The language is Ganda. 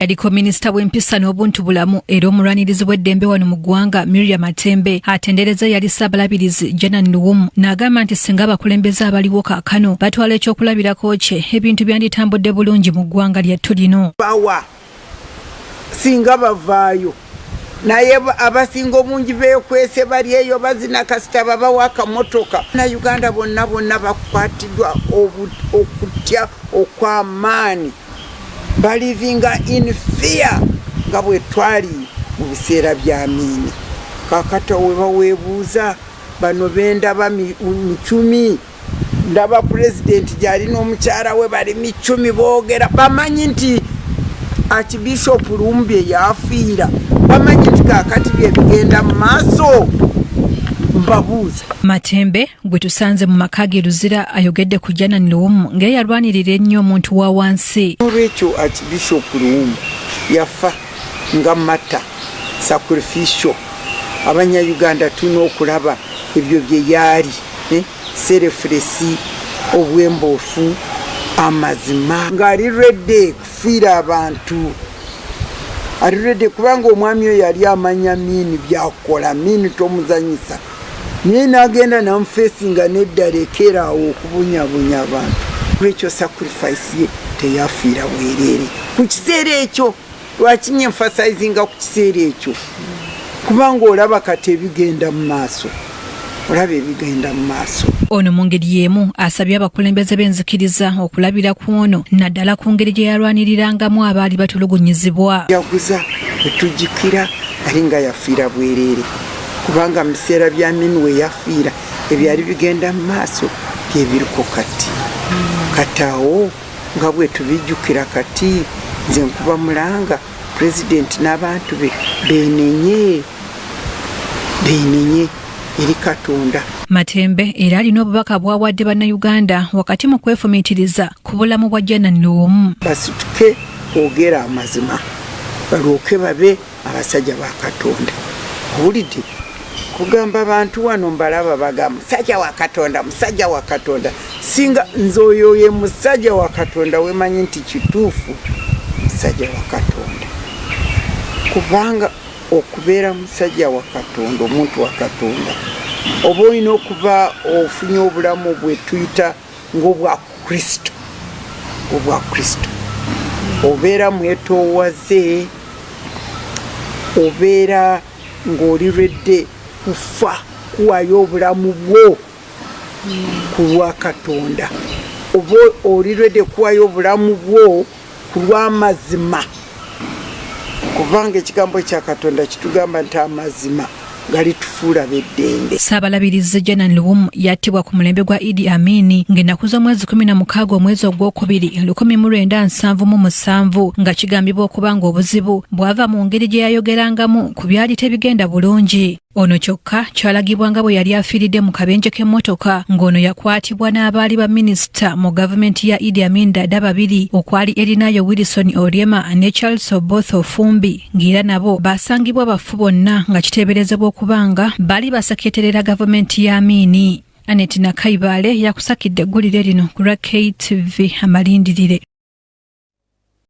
Yaliko minisita w'empisa n'obuntu bulamu era omulwanirizi w'eddembe wano mu ggwanga Miriam Matembe atendereza eyali Ssaabalabirizi Janan Luwum n'agamba nti singa abakulembeze abaliwo kaakano batwala ekyokulabirako kye, ebintu byanditambudde bulungi mu ggwanga lyattu lino. Bawa singa bavaayo, naye abasinga obungi beekwese, bali eyo bazina kasita babawa akamotoka. Na Uganda bonna bonna bakwatiddwa okutya okw'amaanyi, balivinga in fear nga bwe twali mu biseera bya Amiini. Kakati weba weebuuza, bano bendaba micumi, ndaba pulezidenti gyali n'omukyala we bali micumi, boogera, bamanyi nti Archbishop Luwum bye yafiira, bamanyi nti kakati bye bigenda mu maaso. Mbabuuza. Matembe gwe tusanze mu maka ge Luzira ayogedde ku Janan Luwum ng'eyalwanirira ennyo omuntu wa wansi. Olwekyo Archbishop Luwum yafa nga martyr, sacrificial. Abanyayuganda tulina okulaba ebyo bye yaali, selfless, obwembuufu, amazima, ng'ali ready kufiira abantu, ali ready, kubanga omwami oyo yali amanya Amiini byakola. Amiini tomuzanyisa, naye nagenda namufeesinga neddala ekeraawo okubunyabunya abantu. Lwekyo sacrifice ye teyafiira bwereere ku kiseera ekyo. Lwaki nyemphasizinga ku kiseera ekyo? Kubanga olaba kati ebigenda mu maaso, olaba ebigenda mu maaso. Ono mu ngeri y'emu asabye abakulembeze b'enzikiriza okulabira ku ono, naddala ku ngeri gye yalwanirirangamu abaali batulugunyizibwa. Yaguza etujjukira ali nga yafiira bwereere, kubanga mu biseera bya Amini we yafiira ebyali bigenda mu maaso byebiriko kati. Kati awo nga bwe tubijjukira kati, nze nkuba mulanga, pulezidenti n'abantu be beenenye, beenenye eri Katonda. Matembe era alina obubaka bw'awadde Bannayuganda wakati mu kwefumiitiriza ku bulamu bwa Janan Luwum. Basituke kwogera amazima, balwoke babe abasajja ba Katonda. Owulidde kugamba bantu wano mbalaba bagamba musajja wa Katonda, musajja wa Katonda. Singa nze oyo ye musajja wa Katonda, wemanyi nti kituufu musajja wa Katonda, kubanga okubeera musajja wa Katonda, omuntu wa Katonda, oba olina okuba ofunye obulamu bwe tuyita ng'obwa Kristo, obwa Kristo. Obeera mwetoowaze, obeera ng'oli ready kufa, kuwaayo obulamu bwo ku lwa Katonda, oba oli ready kuwaayo obulamu bwo ku lw'amazima, kubanga ekigambo kya Katonda kitugamba nti amazima galitufuula b'eddembe. Ssaabalabirizi Janan Luwum yattibwa ku mulembe gwa Idi Amini ng'ennaku z'omwezi 16 omwezi ogwokubiri 1977, nga kigambibwa okuba ng'obuzibu bwava mu ngeri gye yayogerangamu ku byali tebigenda bulungi. Ono kyokka kyalagibwa nga bwe yali afiiridde mu kabenje k'emmotoka, ng'ono yakwatibwa n'abaali ba minisita mu gavumenti ya Idi Amin Dada babiri, okwali Erinayo Wilson Oryema ne Charles Oboth Ofumbi, ng'era nabo basangibwa bafu bonna, nga kiteeberezebwa okuba nga baali baseketerera gavumenti ya Amini. Anet Nakaibaale yakusakidde eggulire lino ku lwa KTV Amalindirire.